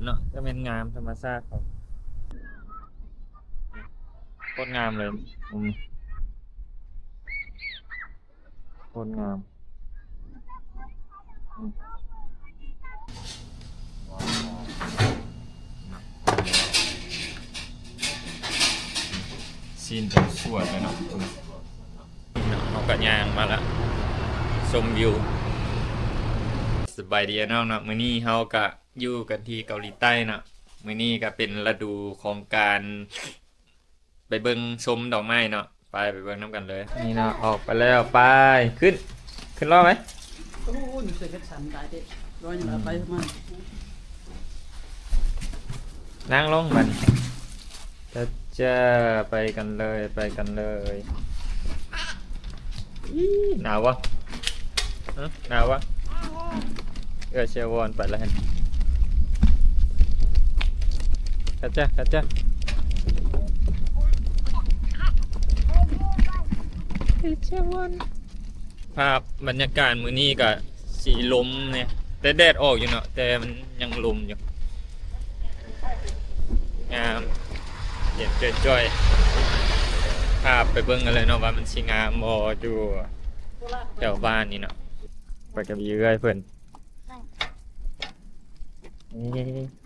ເນາະ ກໍແມ່ນງາມທຳມະຊາດເຂົາ ໂຄດງາມເລີຍ ອືມ ໂຄດງາມ ອືມ ຊີ້ນເປັນສ່ວນເລີຍເນາະ. ເຮົາກໍຍ່າງມາລະ ຊົມວິວ. ສະບາຍດີອ້າຍນ້ອງເນາະ, ມື້ນີ້ເຮົາກະຢູ່ກັນທີ່ເກົາຫຼີໃຕ້ເນາະ. ມື້ນີ້ກະເປັນລະດູຂອງການໄປເບິ່ງຊົມດອກໄມ້ເນາະ. ໄປ ໄປເບິ່ງນຳກັນເລີຍ. ນີ້ເນາະ ອອກໄປແລ້ວ. ໄປ ຂຶ້ນ ຂຶ້ນລໍ້ໄປ. ໂອ້ຍ ມັນເປັນສັນຫຼາຍເດ້. ຮ້ອຍນີ້ລະ ອືມ ໄປມາ ນັ່ງລົງບັດນີ້. ຈະ ຈະ ໄປກັນເລີຍ ໄປກັນເລີຍ. ອີ ໜາວບໍ່? ຫຶ ໜາວບໍ່? ເອື້ອຍເຊວອນໄປແລ້ວຫັ້ນ. ກະຈະ ກະຈະ ເຊວອນ. ພາບບັນຍາກາດມື້ນີ້ກະຊິລົມແດ່ ແຕ່ແດດອອກຢູ່ເນາະ ແຕ່ມັນຍັງລົມຢູ່. ງາມ ເຢັນຈ່ອຍໆ. ພາໄປເບິ່ງກັນເລີຍເນາະ ວ່າມັນຊິງາມບໍ່ ຢູ່ແຖວບ້ານນີ້ເນາະ. ໄປກັບອີເອື້ອຍເພິ່ນ. ນີ້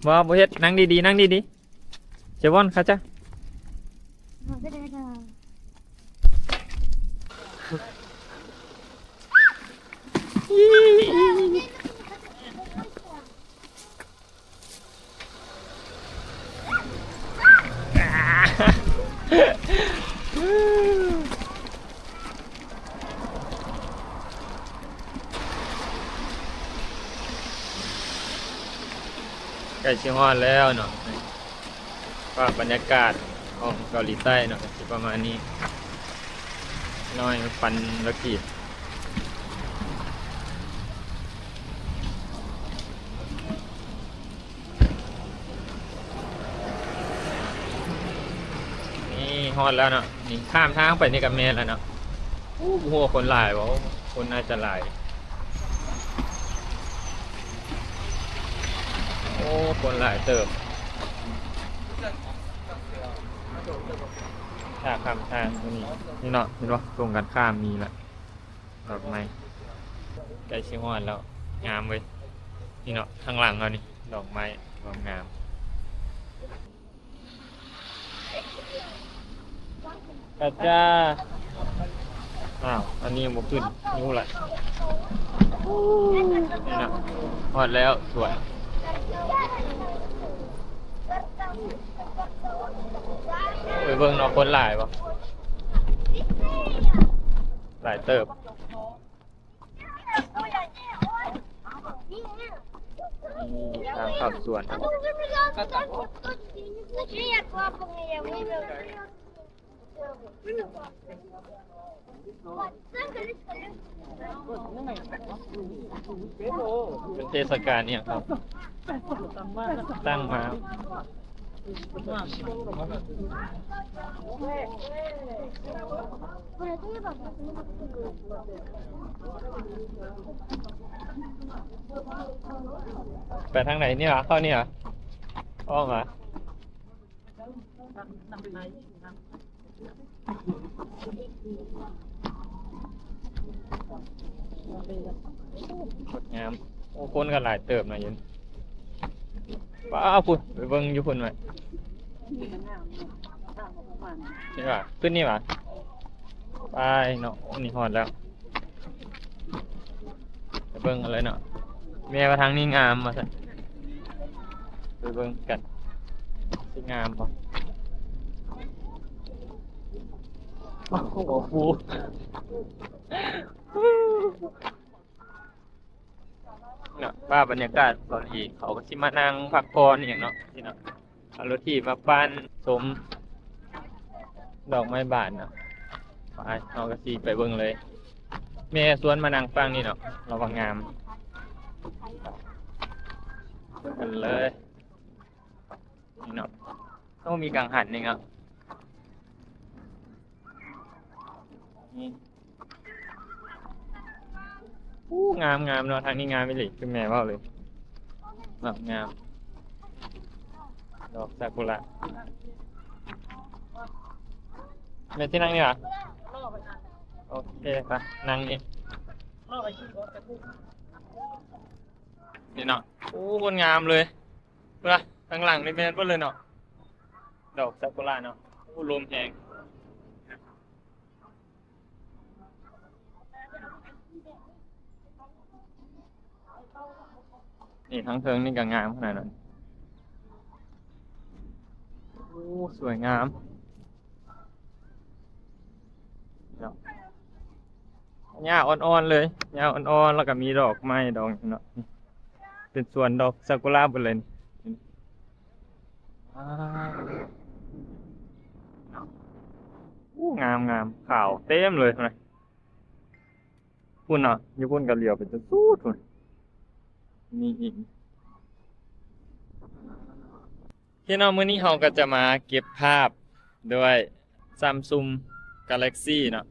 ບໍ່ ບໍ່ເຮັດ. ນັ່ງດີໆ ນັ່ງດີໆ. ເຊວອນ ຄາຈາ. ໃກ້ຊິຮອດແລ້ວເນາະ. ພາບບັນຍາກາດຂອງເກົາຫຼີໃຕ້ເນາະ ກະຊິປະມານນີ້. ນ້ອຍປັນລະກີບ. ນີ້ຮອດແລ້ວເນາະ. ນີ້ຂ້າມທາງໄປນີ້ກະແມ່ນແລ້ວເນາະ. ໂອ້ ບໍ່ຮູ້ວ່າຄົນຫຼາຍບໍ່? ຄົນໜ້າຈະຫຼາຍ. ໂອ້ ຄົນຫຼາຍເຕີບ. ຖ້າຂ້າມທາງຕົງນີ້ ນີ້ເນາະ ເຫັນບໍ່? ຕົງກັນຂ້າມນີ້ແຫຼະ ດອກໄມ້. ໃກ້ຊິຮອດແລ້ວ. ງາມເວີຍ. ນີ້ເນາະ ທາງຫຼັງເຮົານີ້ ດອກໄມ້ງາມໆ. ກະຈາ. ອ້າວ ອັນນີ້ຍັງບໍ່ຂຶ້ນຢູ່ລະ. ນີ້ນະ ຮອດແລ້ວສວນ. ໄປເບິ່ງເນາະ ຄົນຫຼາຍບໍ່? ຫຼາຍເຕີບ. ນີ້ທາງເຂົ້າສວນ. ເປັນເທດສະການອີ່ຫຍັງເນາະ? ຕັ້ງມາ. ໄປທາງໃດນີ້ຫວາ? ເຂົ້ານີ້ຫວາ? ອ້ອມຫວາ? ໂຄດງາມ. ໂອ້ ຄົນກໍຫຼາຍເຕີບນະຢູ່ນີ້. ວ້າວ ພຸ້ນ ໄປເບິ່ງຢູ່ພຸ້ນໄວ້. ນີ້ຫວາ? ຂຶ້ນນີ້ຫວາ? ໄປເນາະ. ໂອ້ ນີ້ຮອດແລ້ວ. ໄປເບິ່ງກັນເລີຍເນາະ. ແມ່ວ່າທາງນີ້ງາມວ່າຊັ້ນ. ໄປເບິ່ງກັນ ຊິງາມບໍ່? ໂອ້ໂຫ ເນາະ ພາບບັນຍາກາດຕອນນີ້ ເຂົາກໍຊິມານັ່ງພັກຜ່ອນອີ່ຫຍັງເນາະ ນີ້ເນາະ. ເອົາລົດຖີບມາປັ່ນຊົມດອກໄມ້ບານເນາະ. ໄປ ເຮົາກໍຊິໄປເບິ່ງເລີຍ. ແມ່ຊວນມານັ່ງຝັ່ງນີ້ເນາະ ລະວ່າງາມ. ໄປກັນເລີຍ ນີ້ເນາະ. ໂອ້ ມີກັງຫັນອີກເນາະ ນີ້. ໂອ້ ງາມໆ ເນາະ ທາງນີ້ງາມອີ່ຫຼີ ຄືແມ່ເວົ້າເລີຍ ງາມ ດອກຊາກຸຣະ ແມ່ນທີ່ນັ່ງນີ້ຫວາ? ໂອເຄ ໄປນັ່ງນີ້ ນີ້ເນາະ. ໂອ້ ໂຄດງາມເລີຍ ພຸ້ນນະ ທາງຫຼັງນີ້ແມ່ນເບິດເລີຍເນາະ ດອກຊາກຸຣະເນາະ. ໂອ້ ລົມແຮງ. ນີ້ທາງເທິງນີ້ກໍງາມຂະໜາດນັ້ນ. ໂອ້ ສວຍງາມເນາະ ຫຍ້າອ່ອນໆເລີຍ ຫຍ້າອ່ອນໆ ແລ້ວກໍມີດອກໄມ້ດອກຫຍັງເນາະ. ເປັນສວນດອກຊາກຸຣະເບິດເລີຍນີ້. ວ້າວ ໂອ້ ງາມໆ ຂາວເຕັມເລີຍນະ. ພຸ້ນເນາະ ຢູ່ພຸ້ນກໍຫຼຽວໄປຈົນສຸດພຸ້ນ ມີອີກ. ເຫັນເນາະ ມື້ນີ້ເຮົາກໍຈະມາເກັບພາບດ້ວຍ Samsung Galaxy ເນາະ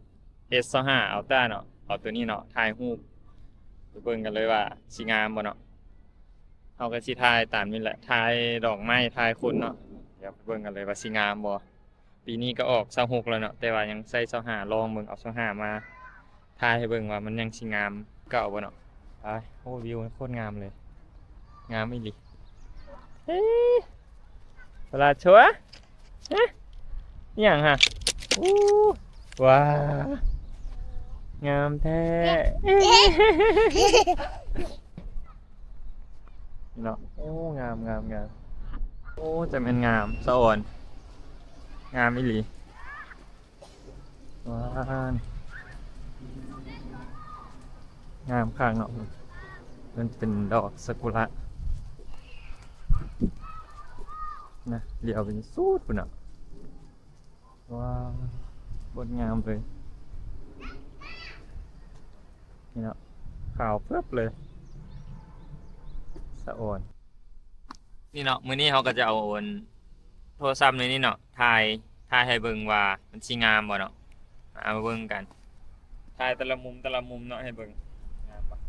S ຊາວຫ້າ Ultra ເນາະ. ເອົາໂຕນີ້ເນາະ ຖ່າຍຮູບ ໄປເບິ່ງກັນເລີຍວ່າຊິງາມບໍ່ເນາະ. ເຮົາກໍຊິຖ່າຍຕາມນີ້ແຫຼະ ຖ່າຍດອກໄມ້ ຖ່າຍຄົນເນາະ. ດຽວໄປເບິ່ງກັນເລີຍວ່າຊິງາມບໍ່. ປີນີ້ກໍອອກຊາວຫົກແລ້ວເນາະ ແຕ່ວ່າຍັງໃສ່ຊາວຫ້າ ລອງເບິ່ງ ເອົາຊາວຫ້າມາຖ່າຍໃຫ້ເບິ່ງວ່າມັນຍັງຊິງາມເກົ່າບໍ່ເນາະ. ໄປ ໂອ້ ວິວໂຄດງາມເລີຍ ງາມອີ່ຫຼີ. ເອີ ປະຫຼາດຊົ່ວ ຮະ ອີ່ຫຍັງຫະ? ໂອ້ ວ້າ ງາມແທ້ ເນາະ. ໂອ້ ງາມ ງາມ ງາມ. ໂອ້ ຈະແມ່ນງາມສະອອນ ງາມອີ່ຫຼີ. ວ້າ ງາມຄັກເນາະ ມັນເປັນດອກຊາກຸຣະນະ ຫຼຽວໄປຈົນສຸດພຸ້ນນະ. ວ້າວ ໂຄດງາມເລີຍ ນີ້ເນາະ ຂາວເພິບເລີຍ ສະອອນ. ນີ້ເນາະ ມື້ນີ້ເຮົາກໍຈະເອົາອັນ ໂທລະສັບໜ່ວຍນີ້ເນາະ ຖ່າຍ ຖ່າຍໃຫ້ເບິ່ງວ່າມັນຊິງາມບໍ່ເນາະ. ເອົາມາເບິ່ງກັນ ຖ່າຍແຕ່ລະມຸມ ແຕ່ລະມຸມເນາະ ໃຫ້ເບິ່ງ ງາມບໍ່.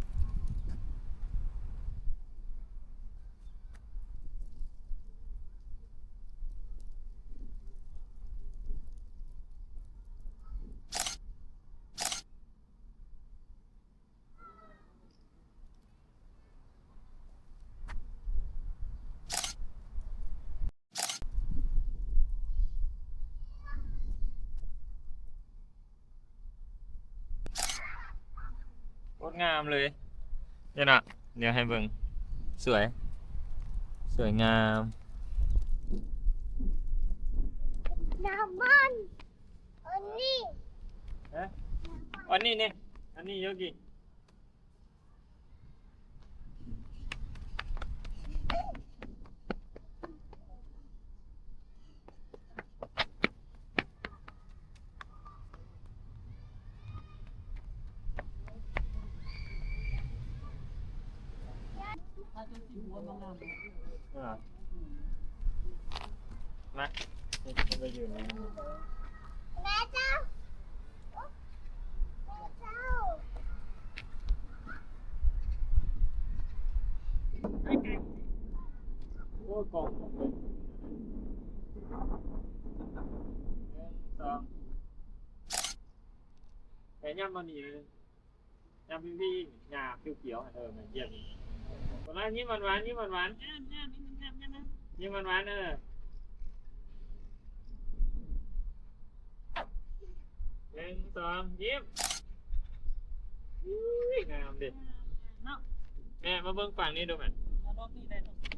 ໂຄດງາມເລີຍ ເດເນາະ ດຽວໃຫ້ເບິ່ງ ສວຍ ສວຍງາມ ນ້ຳມັນ ອັນນີ້ ຮະ ອັນນີ້ນີ້ ອັນນີ້ໂຍກິ. ອ່າ ມາ ນີ້ໄປຢູ່ນີ້ ແມ່ເຈົ້າ ແມ່ເຈົ້າ ໂອ້ຍ ກ້ອງ ໜຶ່ງ ສອງ ແຕ່ຍາມມານີ້ ຍາມພີ່ໆ ຫຍ້າຂຽວໆ ເອີ ແມ່ນ ຢ້ຽມ ປະມານ ຍິ້ມຫວານໆ ຍິ້ມຫວານໆ ຍິ້ມຫວານໆ ເອີ ໜຶ່ງ ສອງ ຍິ້ມ ອຸ້ຍ ງາມເດ ເນາະ ແມ່ ມາເບິ່ງຝັ່ງນີ້ດູແມ່ ເອົາດອກນີ້ໄດ້ດອກ ຈັກ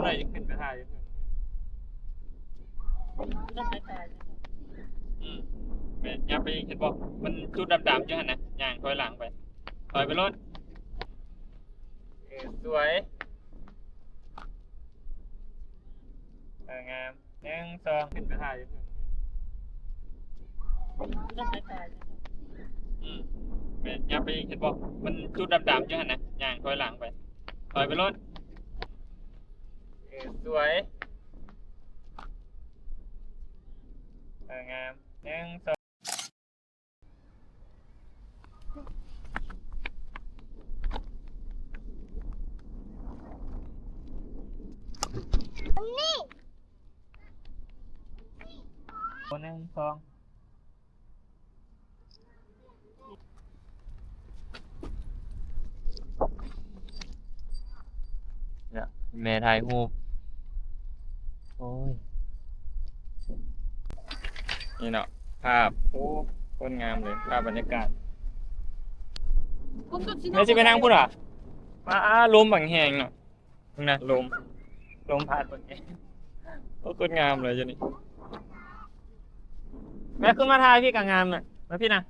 ໜ້ອຍຈະຂຶ້ນໄປຖ່າຍຢູ່ເທິງ ອືມ ແມ່ນ ຢ່າໄປເຫັນບໍ່ ມັນຈຸດດຳໆຢູ່ຫັ້ນນະ ຍ່າງຖອຍຫຼັງໄປ ຖອຍໄປໂລດ ເອີ ສວຍ ເອີ ງາມ ໜຶ່ງ ສອງ ຂຶ້ນໄປຖ່າຍຢູ່ເທິງ ອືມ ແມ່ນ ຢ່າໄປເຫັນບໍ່ ມັນຈຸດດຳໆຢູ່ຫັ້ນນະ ຍ່າງຖອຍຫຼັງໄປ ຖອຍໄປໂລດ ເອີ ສວຍ ເອີ ງາມ ໜຶ່ງ ສອງ ອັນນີ້ ໜຶ່ງ ສອງ ເນາະ ແມ່ຖ່າຍຮູບ. ໂອ້ຍ ນີ້ເນາະ ພາບ ໂອ້ ໂຄດງາມເລີຍ ພາບບັນຍາກາດ. ແມ່ຊິໄປນັ່ງພຸ້ນຫວາ? ປາ ລົມບັກແຮງເນາະ. ເບິ່ງນະ ລົມ ລົມພັດເບິ່ງ ໂອ້ ໂຄດງາມເລີຍຢູ່ນີ້. ແມ່ຂຶ້ນມາຖ່າຍພີ້ກະງາມນະ ມາພີ້ນະ.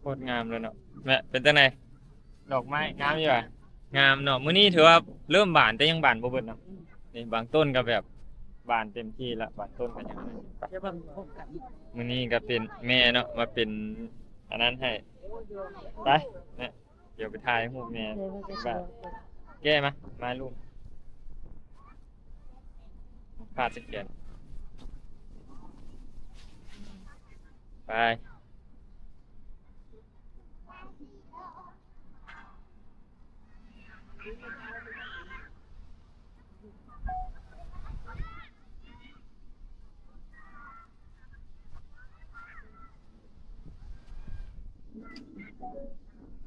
ໂຄດງາມເລີຍເນາະ. ແມ່ ເປັນຈັ່ງໃດ? ດອກໄມ້ງາມຢູ່ຫວາ? ງາມເນາະ. ມື້ນີ້ຖືວ່າເລີ່ມບານ ແຕ່ຍັງບານບໍ່ເບິດເນາະ. ນີ້ບາງຕົ້ນກໍແບບບານເຕັມທີ່ລະ ບາງຕົ້ນກໍຍັງ. ມື້ນີ້ກໍເປັນແມ່ເນາະ ມາເປັນອັນນັ້ນໃຫ້. ໄປ ແມ່ ດຽວໄປຖ່າຍຮູບແມ່. ແກ້ມາ ມາລູກ ພາດສະແກນ ໄປ.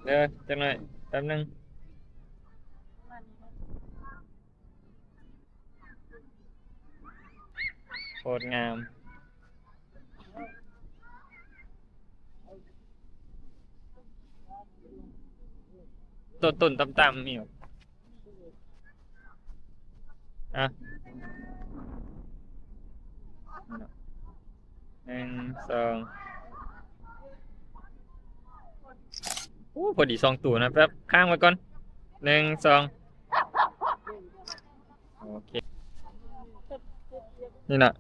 ເດີ ຈັກໜ້ອຍ ແປັບໜຶ່ງ. ໂຄດງາມ ຕົ້ນໆຕ່ຳໆນີ້. ອ່ະ ໜຶ່ງ ສອງ ໂອ້ ພໍດີສອງໂຕນະ. ແປັບ ຄ້າງໄວ້ກ່ອນ ໜຶ່ງ ສອງ ໂອເຄ ນີ້ນະ.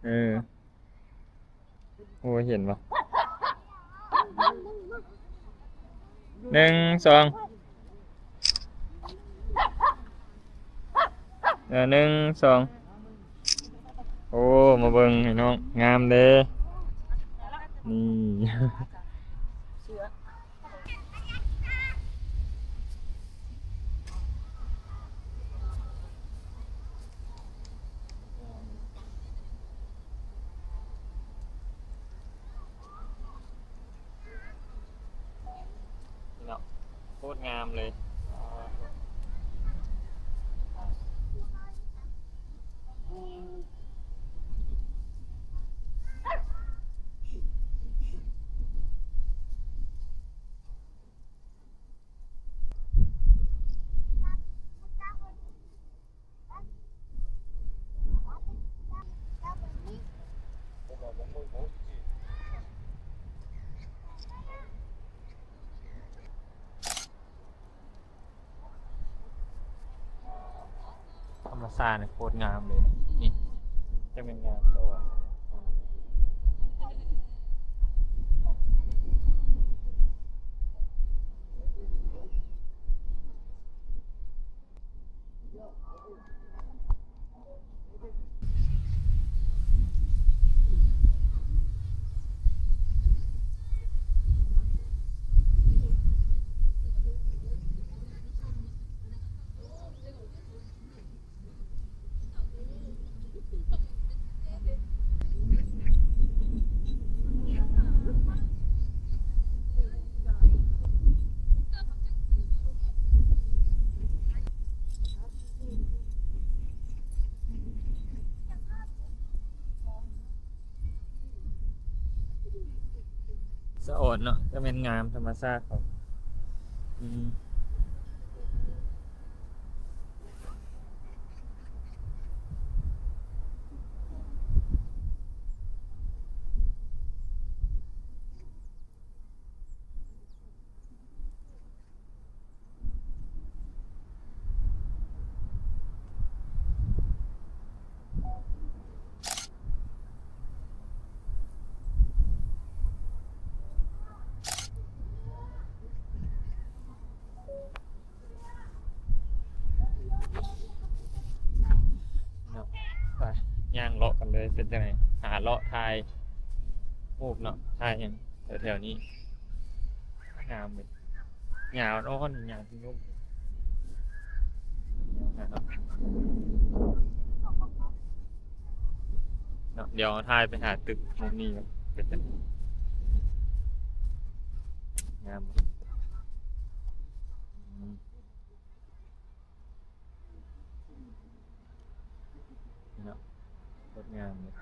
ເອີ ໂອ້ ເຫັນບໍ່? ໜຶ່ງ ສອງ ເອີ ໜຶ່ງ ສອງ ໂອ້ ມາເບິ່ງໃຫ້ນ້ອງ ງາມເດ້ ນີ້. ເນາະ ໂຄດງາມເລີຍ. ທຳມະຊາດນີ້ໂຄດງາມເລີຍ ນີ້ ຈັ່ງແມ່ນງາມສະອອນ. ສະອອນເນາະ ກໍແມ່ນງາມທຳມະຊາດເຂົາ ອືມ. ໂ ເປັນຈັ່ງໃດ? ຫາເລາະຖ່າຍຮູບເນາະ ຖ່າຍຫຍັງແຖວໆນີ້ ງາມເລີຍ. ຫຍ້າອ່ອນໆ ຫຍ້າທີ່ນຸ່ມເນາະ. ດຽວເຮົາຖ່າຍໄປຫາຕຶກມຸມນີ້ກ່ອນ ເປັນຈັ່ງໃດ? ງາມ ອືມ. ເນາະ ໂຄດງາມເລີຍ.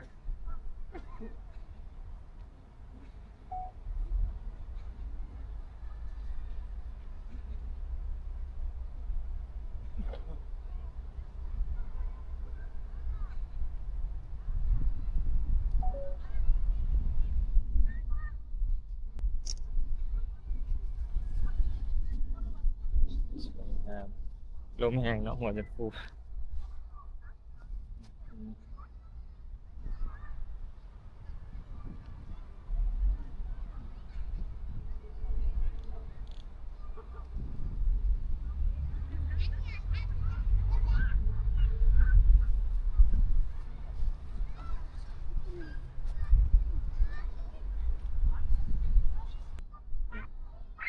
ສວຍງາມ. ລົມແຮງເນາະ ຫົວຈະຟູ.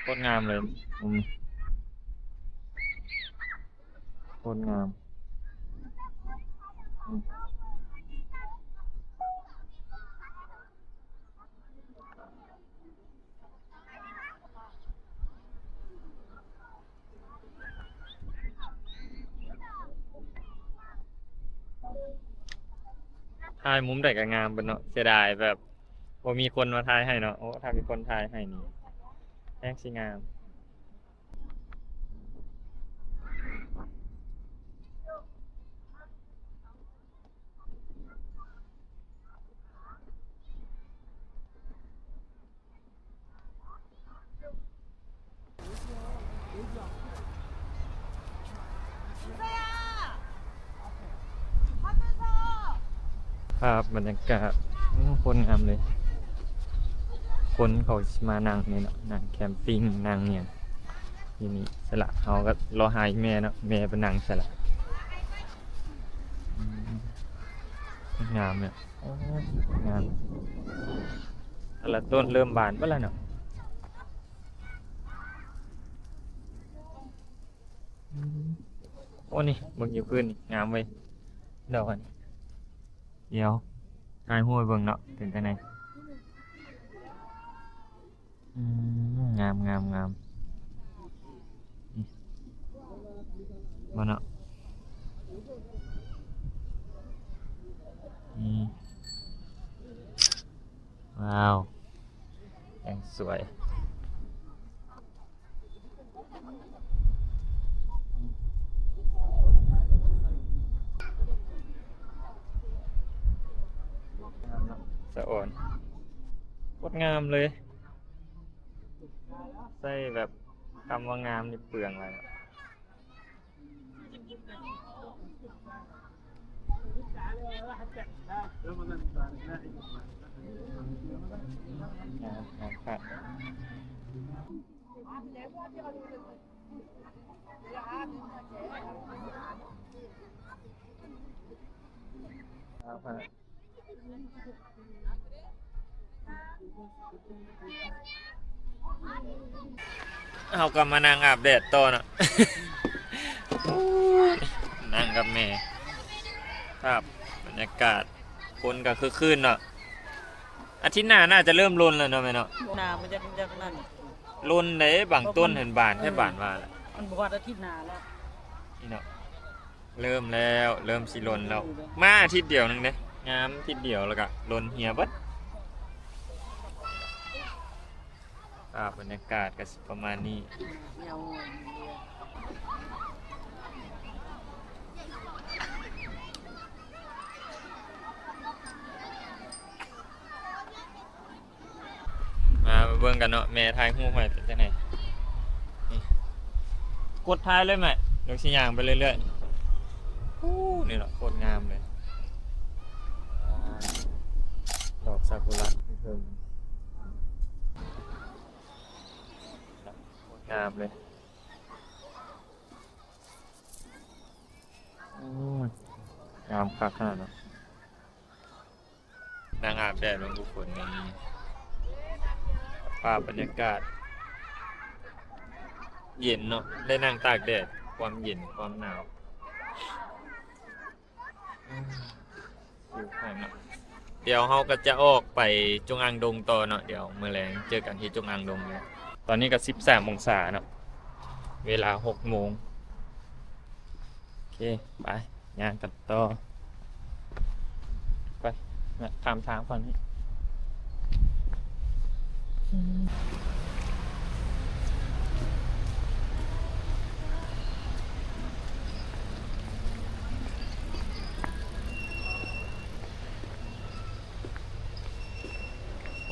ໂຄດງາມເລີຍ ອືມ. ໂຄດງາມ ອືມ. ຖ່າຍມຸມໃດກໍງາມເບິດເນາະ ເສຍດາຍແບບບໍ່ມີຄົນມາຖ່າຍໃຫ້ເນາະ. ໂອ້ ຖ້າມີຄົນຖ່າຍໃຫ້ນີ້ແຮງຊິງາມ. ພາບບັນຍາກາດ ໂອ້ ໂຄດງາມເລີຍ. ຄົນເຂົາຊິມານັ່ງນີ້ເນາະ ນັ່ງແຄມປິງ ນັ່ງຫຍັງຢູ່ນີ້. ໃຊ່ລະ ເຮົາກໍລໍຫາອີ່ແມ່ເນາະ ແມ່ໄປນັ່ງໃສ່ລະ. ອືມ ງາມເນາະ ໂອ້ ງາມ. ແຕ່ລະຕົ້ນເລີ່ມບານເບິດແລ້ວເນາະ. ອືມ ໂອ້ ນີ້ເບິ່ງຢູ່ພື້ນນີ້ ງາມເວີຍ ດອກອັນນີ້. ດຽວຖ່າຍຮູບໃຫ້ເບິ່ງເນາະ ເປັນຈັ່ງໃດ? ອືມ ງາມ ງາມ ງາມ ນີ້ ບໍ່ເນາະ ນີ້ ວ້າວ ຢ່າງສວຍ. ສະອອນ ໂຄດງາມເລີຍ. ໃຊ້ແບບຄຳວ່າງາມນີ້ເປືອງຫຼາຍເນາະ. ງາມ ງາມຄັກ. ເຮົາກໍມານັ່ງອາບແດດຕໍ່ເນາະ. ໂອ້ຍ ນັ່ງກັບແມ່ ພາບບັນຍາກາດ ຄົນກໍຄຶກຄື້ນເນາະ. ອາທິດໜ້າໜ້າຈະເລີ່ມຫຼົ່ນແລ້ວເນາະແມ່ເນາະ. ໜ້າມັນຢາກ ຢາກນັ້ນ ຫຼົ່ນເດ້. ບາງຕົ້ນຫັ້ນບານແທ້ບານວ່າລະ ມັນບໍ່ຮອດອາທິດໜ້າແລ້ວນີ້ເນາະ. ເລີ່ມແລ້ວ ເລີ່ມຊິຫຼົ່ນແລ້ວ. ມາອາທິດດຽວໜຶ່ງເດ້ ງາມອາທິດດຽວ ແລ້ວກະຫຼົ່ນເຫ່ຍເບິດ. ພາບບັນຍາກາດກະຊິປະມານນີ້. ມາເບິ່ງກັນເນາະ ແມ່ຖ່າຍຮູບໃຫ້ເປັນຈັ່ງໃດ. ນີ້ ກົດຖ່າຍເລີຍແມ່ ດຽວຊິຍ່າງໄປເລື້ອຍໆ. ໂອ້ ນີ້ເນາະ ໂຄດງາມເລີຍ ດອກຊາກຸຣະເທິງ ໂຄດງາມເລີຍ. ໂອ້ຍ ງາມຄັກຂະໜາດເນາະ. ແດດເນາະທຸກຄົນ ນີ້ ພາບບັນຍາກາດເຢັນເນາະ ໄດ້ນັ່ງຕາກແດດ ຄວາມເຢັນ ຄວາມໜາວ ອືມ ຢູ່ຂ້າງເນາະ. ດຽວເຮົາກໍຈະອອກໄປຈົງອາງດົງຕໍ່ເນາະ ດຽວມື້ແລງເຈີກັນທີ່ຈົງອາງດົງເລີຍ. ຕອນນີ້ກໍສິບສາມອົງສາເນາະ ເວລາຫົກໂມງ. ໂອເຄ ໄປ ຍ່າງກັນຕໍ່ ໄປ ຂ້າມທາງຝັ່ງນີ້.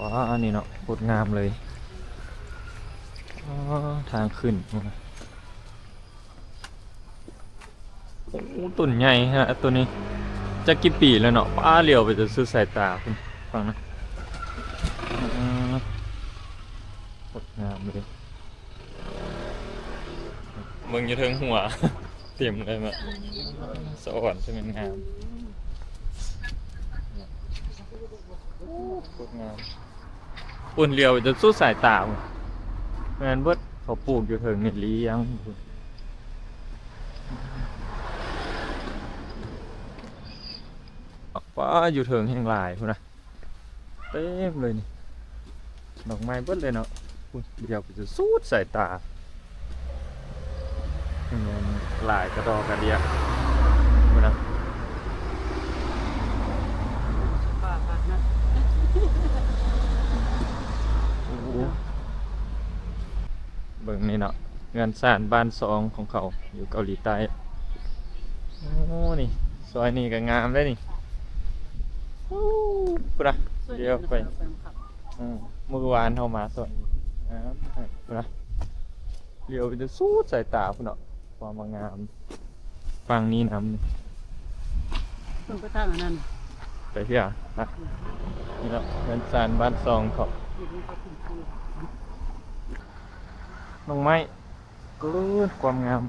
ວ້າ ນີ້ເນາະ ໂຄດງາມເລີຍ. ອໍ ທາງຂຶ້ນ ໂອ້ ຕົ້ນໃຫຍ່ແທ້ ຕົ້ນນີ້ ຈັກກີ່ປີແລ້ວເນາະ. ປ້າ ຫຼຽວໄປຈົນສຸດສາຍຕາພຸ້ນ ຝັ່ງນັ້ນ. ອໍ ໂຄດງາມເລີຍ. ເບິ່ງຢູ່ເທິງຫົວ ເຕັມເລີຍແມ່ ສະອອນ ຈັ່ງແມ່ນງາມ ໂຄດງາມ. ພຸ້ນ ຫຼຽວໄປຈົນສຸດສາຍຕາພຸ້ນ ແມ່ນເບິດ. ເຂົາປູກຢູ່ເທິງນີ້ລ້ຽງພຸ້ນ ປ້າ ຢູ່ເທິງແຮ່ງຫຼາຍພຸ້ນນະ. ເຕັມເລີຍນີ້ ດອກໄມ້ເບິດເລີຍເນາະ. ພຸ້ນ ດຽວໄປຈະສຸດສາຍຕາ ຫຼາຍກະດອກກະເດຍພຸ້ນນະ. ໂອ້ ເບິ່ງນີ້ເນາະ ເຮືອນຊານບ້ານຊ່ອງຂອງເຂົາຢູ່ເກົາຫຼີໃຕ້. ໂອ້ ນີ້ ຊອຍນີ້ກໍງາມເດ້ນີ້. ໂອ້ ພຸ້ນນະ ດຽວໄປ ອືມ ມື້ວານເຮົາມາຊອຍນີ້ ງາມ ພຸ້ນນະ ຫຼຽວໄປຈົນສຸດສາຍຕາພຸ້ນເນາະ ຄວາມວ່າງາມ. ຝັ່ງນີ້ນຳ ເພິ່ນໄປທາງອັນນັ້ນ ໄປເທື່ອນະ. ນີ້ເນາະ ເຮືອນຊານບ້ານຊ່ອງເຂົາ ດອກໄມ້ ໂອ້ຍ ຄວາມງາມ.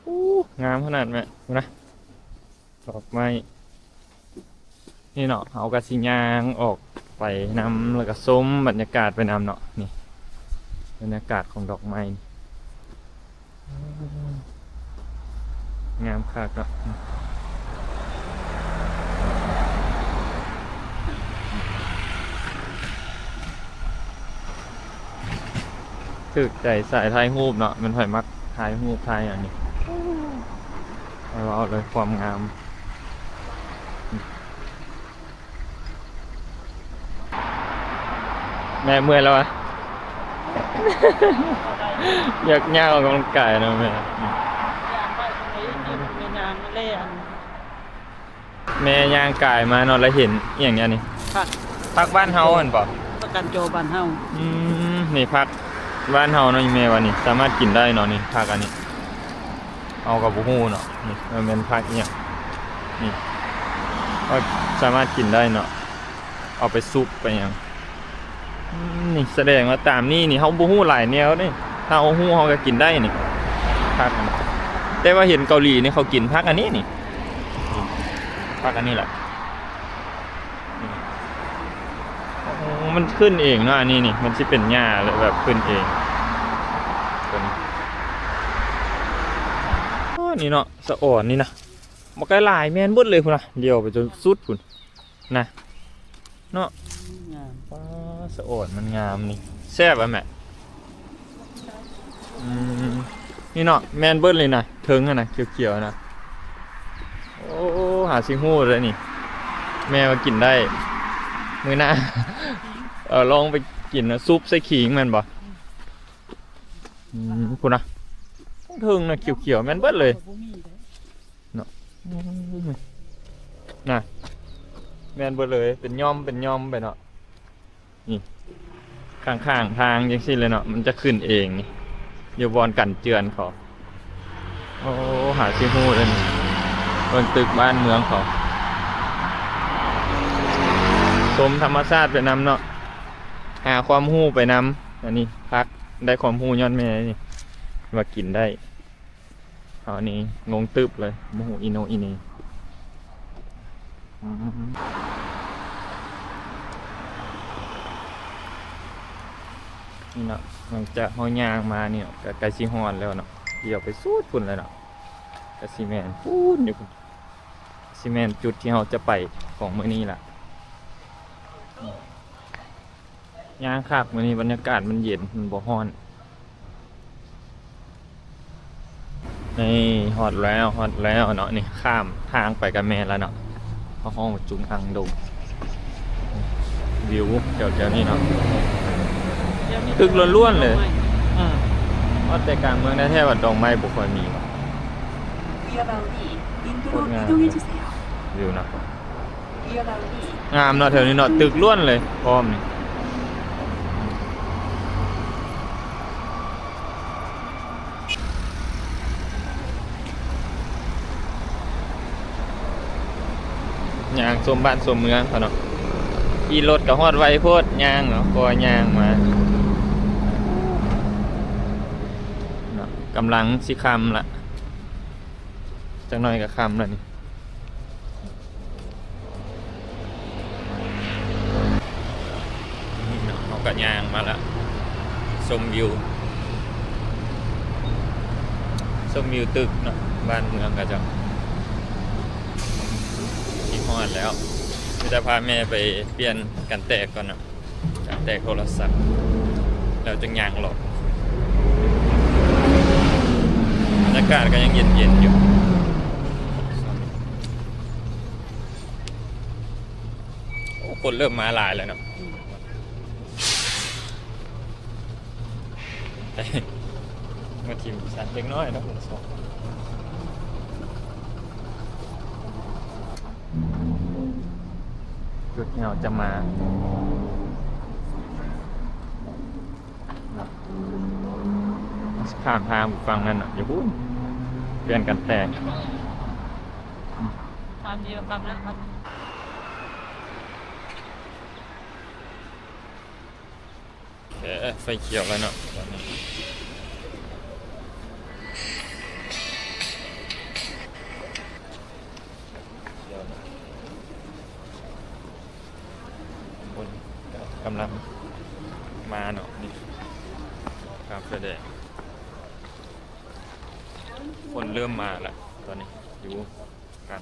ໂອ້ ງາມຂະໜາດແມ່ ພຸ້ນນະ ດອກໄມ້. ນີ້ເນາະ ເຮົາກໍຊິຍ່າງອອກໄປນຳ ແລ້ວກໍຊົມບັນຍາກາດໄປນຳເນາະ. ນີ້ ບັນຍາກາດຂອງດອກໄມ້ ງາມຄັກເນາະ. ຖືກໃຈສາຍຖ່າຍຮູບເນາະ ແມ່ນໃຜມັກຖ່າຍຮູບຖ່າຍຫຍັງນີ້ ໃຫ້ເວົ້າເລີຍ ຄວາມງາມ. ແມ່ເມື່ອຍແລ້ວຫວາ? ຢາກຍ່າງອອກກຳລັງກາຍເນາະແມ່. ແມ່ຍ່າງກາຍມາເນາະ ແລ້ວເຫັນອີ່ຫຍັງອັນນີ້? ຜັກ ຜັກບ້ານເຮົາຫັ້ນບໍ? ຜັກກາດຈໍບ້ານເຮົາ. ອືມ ນີ້ຜັກບ້ານເຮົາເນາະ ອີ່ແມ່ວ່ານີ້ ສາມາດກິນໄດ້ເນາະ ນີ້ ຜັກອັນນີ້ ເຮົາກໍບໍ່ຮູ້ເນາະ ນີ້ ມັນແມ່ນຜັກອີ່ຫຍັງ ນີ້ ເຮົາສາມາດກິນໄດ້ເນາະ ເອົາໄປຊຸບໄປຫຍັງ. ອືມ ນີ້ສະແດງວ່າຕາມນີ້ນີ້ ເຮົາບໍ່ຮູ້ຫຼາຍແນວເດ້ ຖ້າເຮົາຮູ້ເຮົາກໍກິນໄດ້ນີ້ ຜັກ ແຕ່ວ່າເຫັນເກົາຫຼີນີ້ເຂົາກິນຜັກອັນນີ້ນີ້ ຜັກອັນນີ້ແຫຼະ. ໂອ້ ມັນຂຶ້ນເອງເນາະ ອັນນີ້ນີ້ ມັນຊິເປັນຫຍ້າແລ້ວແບບຂຶ້ນເອງ ຕົວນີ້. ໂອ້ ນີ້ເນາະ ສະອອນນີ້ນະ ບັກຫຼາຍໆ ແມ່ນເບິດເລີຍພຸ້ນນະ ຫຼຽວໄປຈົນສຸດພຸ້ນນະ ເນາະ. ງາມ ປ້າ ສະອອນມັນງາມນີ້ ແຊບຫວາແມ່? ອືມ ນີ້ເນາະ ແມ່ນເບິດເລີຍນະ ເທິງຫັ້ນນະ ຂຽວໆນະ. ໂອ້ ຫາຊິຮູ້ເລີຍນີ້ ແມ່ວ່າກິນໄດ້ ມື້ໜ້າ ເອົາລອງໄປກິນນະ ຊຸບໃສ່ຂີງແມ່ນບໍ່? ອືມ ພຸ້ນນະ ເທິງນະ ຂຽວໆ ແມ່ນເບິດເລີຍ ເນາະ. ອືມ ນະ ແມ່ນເບິດເລີຍ ເປັນຫຍ່ອມເປັນຫຍ່ອມໄປເນາະ. ນີ້ ຂ້າງໆທາງຈັ່ງຊີ້ເລີຍເນາະ ມັນຈະຂຶ້ນເອງນີ້ ຢູ່ບ່ອນກັນເຈື່ອນເຂົາ. ໂອ້ ຫາຊິຮູ້ເດ້ນີ້ ເບິ່ງຕຶກບ້ານເມືອງເຂົາ ຊົມທຳມະຊາດໄປນຳເນາະ ຫາຄວາມຮູ້ໄປນຳ. ອັນນີ້ຜັກ ໄດ້ຄວາມຮູ້ຍ້ອນແມ່ນີ້ ວ່າກິນໄດ້. ເຮົານີ້ງົງຕຶບເລີຍ ບໍ່ຮູ້ອີໂນອີເນ. ອືມ ນີ້ເນາະ ຫຼັງຈາກເຮົາຍ່າງມານີ້ເນາະ ກໍໃກ້ຊິຮອດແລ້ວເນາະ ດຽວໄປສຸດພຸ້ນແລ້ວເນາະ ກໍຊິແມ່ນພຸ້ນຢູ່ພຸ້ນ ຊິແມ່ນຈຸດທີ່ເຮົາຈະໄປຂອງມື້ນີ້ລະ. ຍ່າງຄັກ ມື້ນີ້ບັນຍາກາດມັນເຢັນ ມັນບໍ່ຮ້ອນ. ນີ້ຮອດແລ້ວ ຮອດແລ້ວເນາະ ນີ້ຂ້າມທາງໄປກໍແມ່ນແລ້ວເນາະ ເຂົາຮ້ອງວ່າຈຸງອັງດົງ. ວິວແຖວໆນີ້ເນາະ ຕຶກລ້ວນໆເລີຍ. ຮອດແຕ່ກາງເມືອງແທ້ໆວ່າດອກໄມ້ບໍ່ຄ່ອຍມີວ່າ. ໂຄດງາມ ວິວເນາະ. ງາມເນາະ ແຖວນີ້ເນາະ ຕຶກລ້ວນເລີຍ ພ້ອມນີ້. ຍ່າງຊົມບ້ານຊົມເມືອງເຂົາເນາະ ຂີ່ລົດກໍຮອດໄວໂພດ ຍ່າງເນາະ ກໍຍ່າງມາເນາະ. ກຳລັງຊິຄ່ຳລະ ຈັກໜ້ອຍກໍຄ່ຳແລ້ວນີ້. ນີ້ເນາະ ເຮົາກໍຍ່າງມາລະ ຊົມວິວ ຊົມວິວຕຶກເນາະ ບ້ານເມືອງເຂົາເຈົ້າ. ຊິຮອດແລ້ວ ມີແຕ່ພາແມ່ໄປປ່ຽນກັນແຕກກ່ອນເນາະ. ຈະແຕກໂທລະສັບ ແລ້ວຈຶ່ງຍ່າງເລາະ. ບັນຍາກາດກໍຍັງເຢັນໆຢູ່. ໂອ້ ຄົນເລີ່ມມາຫຼາຍແລ້ວເນາະ. ມາຖິ້ມສັດເດັກນ້ອຍເນາະ. ຈຸດທີ່ເຮົາຈະມາ ຂ້າມທາງຝັ່ງນັ້ນນະ ຢູ່ພຸ້ນ ປ່ຽນກັນແຕກ. ຄຳດຽວຄຳນະ ເອີ ໄຟຂຽວແລ້ວເນາະ ຕອນນີ້. ຄົນກຳລັງມາເນາະ ນີ້ ຂ້າມໄຟແດງ. ຄົນເລີ່ມມາແລ້ວຕອນນີ້ ຢູ່ກັນ.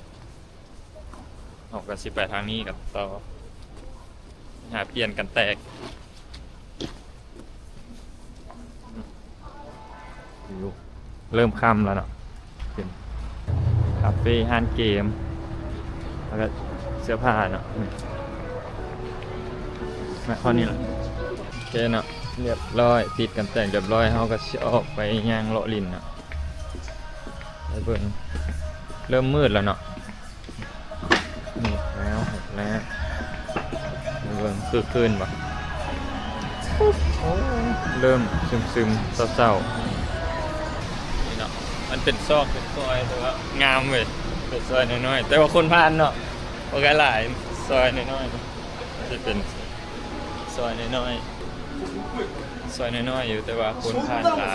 ເຮົາກໍຊິໄປທາງນີ້ກັນຕໍ່ ຫາປ່ຽນກັນແຕກ. ເລີ່ມຄ່ຳແລ້ວເນາະ ເປັນຄາເຟ ຮ້ານເກມ ແລ້ວກໍເສື້ອຜ້າເນາະ. ມາເຂົ້ານີ້ລະ ໂອເຄເນາະ ຮຽບຮ້ອຍ ຕິດກັນແຕກຮຽບຮ້ອຍ ເຮົາກໍຊິອອກໄປຍ່າງເລາະຫຼິ້ນເນາະ. ໄປເບິ່ງ ເລີ່ມມືດແລ້ວເນາະ. ນີ້ແລ້ວ ຫົກແລ້ວ ເບິ່ງຄືຄືນບໍ່. ໂອ້ ເລີ່ມຊຶມໆ ເສົ້າໆ. ນີ້ເນາະ ມັນເປັນຊອກເປັນຊອຍ ແຕ່ວ່າງາມເວີຍ. ເປັນຊອຍນ້ອຍໆ ແຕ່ວ່າຄົນຜ່ານເນາະ ບໍ່ຄ່ອຍຫຼາຍ. ຊອຍນ້ອຍໆ ມັນຈະເປັນຊອຍນ້ອຍໆ ຊອຍນ້ອຍໆຢູ່ ແຕ່ວ່າຄົນຜ່ານຫຼາຍ.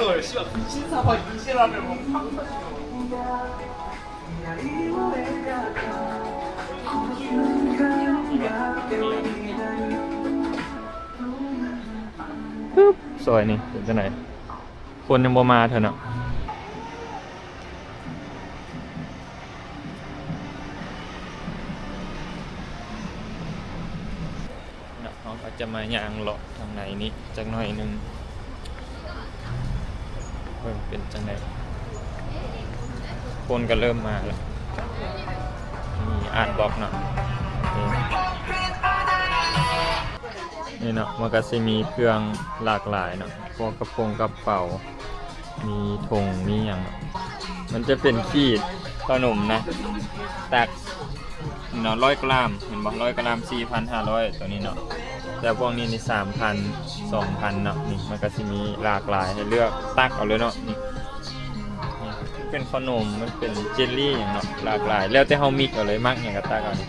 ປຶບ ຊອຍນີ້ເປັນຈັ່ງໃດ? ຄົນຍັງບໍ່ມາເທື່ອເນາະ. ເນາະ ເຮົາກໍຈະມາຍ່າງເລາະທາງໃນນີ້ຈັກໜ້ອຍໜຶ່ງ ເບິ່ງເປັນຈັ່ງໃດ. ຄົນກໍເລີ່ມມາແລ້ວ ມີອາດບລັອກເນາະ. ນີ້ເນາະ ມັນກໍຊິມີເຄື່ອງຫຼາກຫຼາຍເນາະ ພວກກະປົງກະເປົາ ມີຖົງ ມີຫຍັງເນາະ. ມັນຈະເປັນຂີດເຂົ້າໜົມນະ ຕັກເນາະ ຮ້ອຍກຣາມ ເຫັນບໍ່? ຮ້ອຍກຣາມ ສີ່ພັນຫ້າຮ້ອຍ ໂຕນີ້ເນາະ. ແຕ່ພວກນີ້ນີ້ ສາມພັນ ສອງພັນເນາະ. ນີ້ມັນກໍຊິມີຫຼາກຫຼາຍໃຫ້ເລືອກ ຕັກເອົາເລີຍເນາະ. ນີ້ ນີ້ເປັນເຂົ້າໜົມ ມັນເປັນເຈລລີຫຍັງເນາະ ຫຼາກຫຼາຍ ແລ້ວແຕ່ເຮົາມິກເອົາເລີຍ ມັກຫຍັງກໍຕັກເອົາ. ນີ້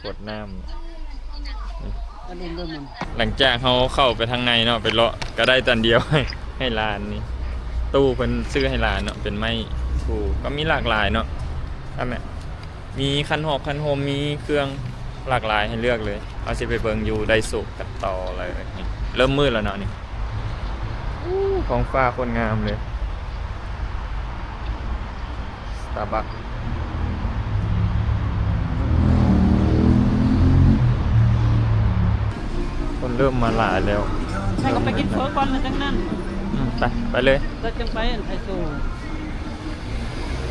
ຂວດນ້ຳ. ອັນນີ້ເບິ່ງມັນ ຫຼັງຈາກເຮົາເຂົ້າໄປທາງໃນເນາະ ໄປເລາະ ກໍໄດ້ອັນດຽວ ໃຫ້ຫຼານນີ້ ຕູ້ເພິ່ນຊື້ໃຫ້ຫຼານເນາະ ເປັນໄມ້ທູ ກໍມີຫຼາກຫຼາຍເນາະ. ອັນນີ້ມີຂັນຫອກຂັນໂຮມ ມີເຄື່ອງຫຼາກຫຼາຍໃຫ້ເລືອກເລີຍ. ເຮົາຊິໄປເບິ່ງຢູ່ໄດໂຊະກັນຕໍ່ເລີຍ. ນີ້ ເລີ່ມມືດແລ້ວເນາະນີ້. ໂອ້ ທ້ອງຟ້າໂຄດງາມເລີຍ. Starbucks ຄົນເລີ່ມມາຫຼາຍແລ້ວ. ແລ້ວກໍໄປກິນເຝີກ່ອນ ແລ້ວຈັ່ງນັ້ນ. ອືມ ໄປ ໄປເລີຍ ແລ້ວຈັ່ງໄປອັນໄທໂຊ.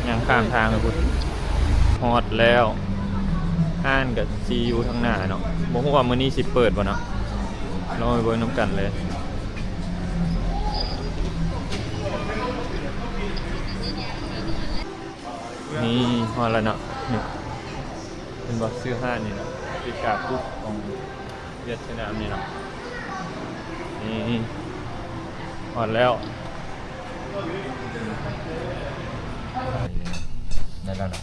ຍ່າງຂ້າມທາງໄປພຸ້ນ. ຮອດແລ້ວ. ຮ້ານກໍຊິຢູ່ທາງໜ້າເນາະ. ບໍ່ຮູ້ວ່າມື້ນີ້ຊິເປີດບໍ່ເນາະ. ລອງໄປເບິ່ງນຳກັນເລີຍ. ນີ້ ຮອດແລ້ວເນາະ. ນີ້ ເຫັນບໍ່? ຊື່ຮ້ານນີ້ເນາະ Africa Food ຂອງຫວຽດນາມນີ້ເນາະ. ນີ້ ຮອດແລ້ວ. ໄດ້ແລ້ວເນາະ.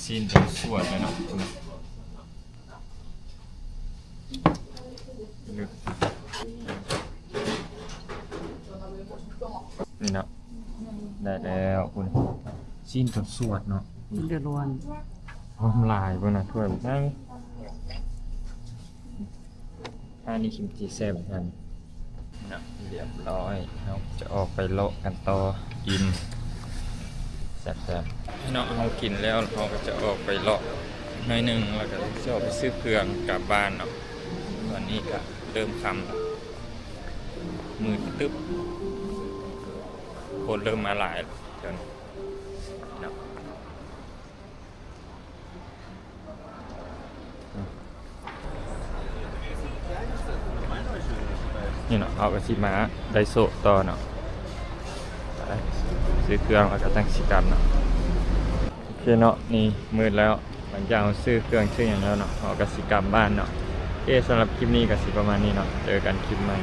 ຊີ້ນເປັນສ່ວນເລີຍເນາະ. ນີ້ເນາະ ໄດ້ແລ້ວພຸ້ນ. ຊີ້ນເປັນສ່ວນເນາະ. ເດືອດຮ້ອນ ຫອມຫຼາຍພຸ້ນນະ. ຖ້ວຍບັກໃຫຍ່. ອັນນີ້ກິນຊິແຊບຫັ້ນເນາະ. ຮຽບຮ້ອຍ ເຮົາຈະອອກໄປເລາະກັນຕໍ່. ອີ່ມແຊບໆ ເນາະ. ເຮົາກິນແລ້ວ ເຮົາກໍຈະອອກໄປເລາະໜ້ອຍໜຶ່ງ ແລ້ວກໍຊິອອກໄປຊື້ເຄື່ອງກັບບ້ານເນາະ. ຕອນນີ້ກໍເລີ່ມຄ່ຳແລ້ວ ມືດຕຶບ. ຄົນເລີ່ມມາຫຼາຍແລ້ວເນາະ. ນີ້ເນາະ ເຮົາກໍຊິມາໄດໂຊະຕໍ່ເນາະ. ໄປຊື້ເຄື່ອງແລ້ວກໍຈັ່ງຊິກັບເນາະ. ໂອເຄເນາະ ນີ້ມືດແລ້ວ. ຫຼັງຈາກເຮົາຊື້ເຄື່ອງຊື້ຫຍັງແລ້ວເນາະ ເຮົາກໍຊິກັບບ້ານເນາະ. ໂອເຄ ສຳລັບຄລິບນີ້ກໍຊິປະມານນີ້ເນາະ. ເຈີກັນຄລິບໃໝ່.